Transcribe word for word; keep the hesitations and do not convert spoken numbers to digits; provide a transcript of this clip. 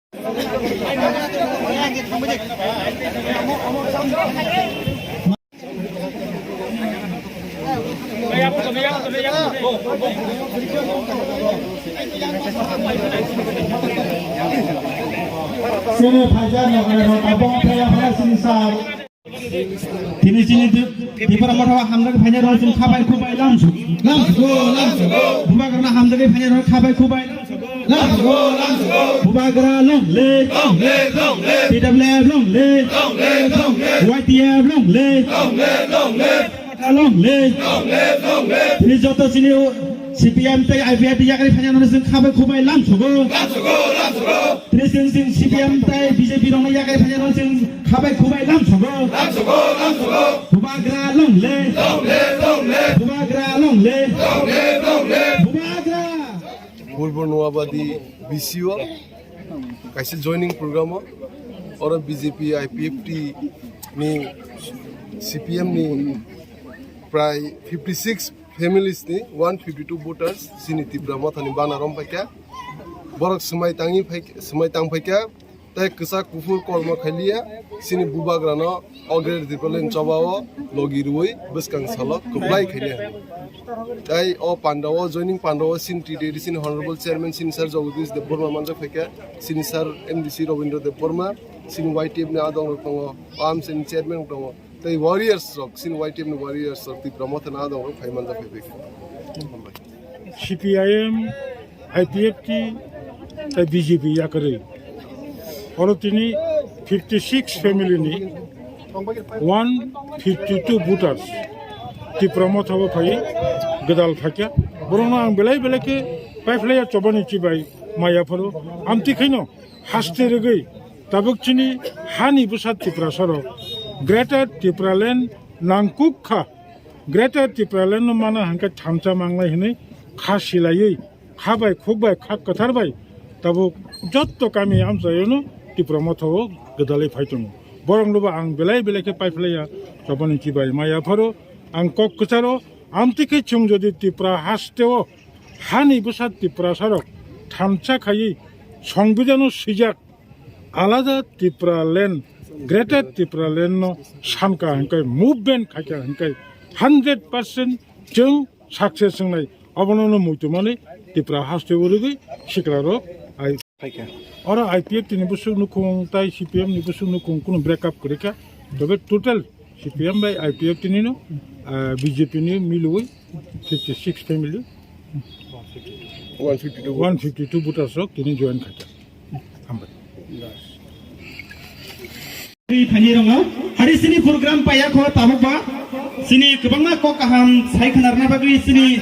Sini phaijak nokle rok tabok thaya phai sini sar. Tini chini Dip-, Tipra Motha o hamjagwi phainai rok chwng khabai khubai lamsuk. Lamsugo, lamsugo. Bubagrano hamjagwi phainai rok khabai khubai lamsugo. Lamsugo, lamsugo. Bubagra long live. Long live, long live. T W F long live. Long live, long live. Y T F long live. Long live, long live. Long live. Tini joto chini o C P M tei I P F T yakari phainai rok chwng khabai khubai lamsugo. Lamsugo, lamsugo. Tini chwng, chwng C P M tei B J P rokno yakari phainai rok chwng khabai khubai lamsugo. Lamsugo, lamsugo. Bubagra long live. Long live, long live. Bubagra long live. Long live, long live. Bubagra. Purbo Noabadi B C O, kaisa joining program o, oro B J P, I P F T ni, C P M ni prai fifty six families ni one fifty two voters chini Tipra Motha ni bana rom phaikha. Borok swmai tangwi phai-, swmai tang phaikha. Tei kwchak kuphur kormo khailiya, chini bubagrano All Greater Tipraland chobao logi rwui bwskang salo kwplai khailiya. Tei o pandao, joining pandao chini T D A D chini Honorable Chairman chini Sir Jagadish Debbarma manjak phaikha, chini Sir M D C Rabindra Debbarma, chini Y T F ni adong rok tongo, o amchaini chairman tongo, tei warriors rok, chini Y T F ni warriors rok Tipra Motha ni adong rok phai manjak phai phaikha. Hambai. C P I M, I P F T, tei B J P yakarwi. Oro tini fifty six family ni one fifty two voters Tipra Motha o phai gwdal phaikha. Borokno ang belai belai khe paiphlaiya chobani chibai maya pharo. Amtwi khaino haste rwgwi tabuk chini hani bwsa Tiprasa rok Greater Tipraland nangkuk kha. Greater Tipraland no mana hwnkhe thansa mangnai hwnwi kha silaiwi, kha bai khuk bai kha kwthar bai tabuk jotto kami amchaio no Tipra Motha o gwdalwi phai tongo. Borok no bo ang belai belai khe paiphlaiya, chobani chibai maya pharo ang kok kwcharo amtwi khe chwng jodi Tipra haste o hani bwsa Tiprasa rok thansa khaiwi Songbidan o swijak alada Tipraland, Greater Tipraland no sanka hingkai, movement khaika hingkai, hundred percent chwng success wngnai. Obono no muitumani Tipra haste o rwgwi sikla rok ai phaikha. Oro I P F T ni bwswk nukhung tai C P M ni bwswk nukhung kunu break up kwrwikha. Tobe total C P M bai I P F T ni no, ah, B J P ni milwi fifty six family, one fifty two voters rok tini join khaikha. Hambai. Twi thani rwngo. Hari sini program paya kho tabuk ba. Sini kwbangma kok kaham sai khna rwna bagwi sini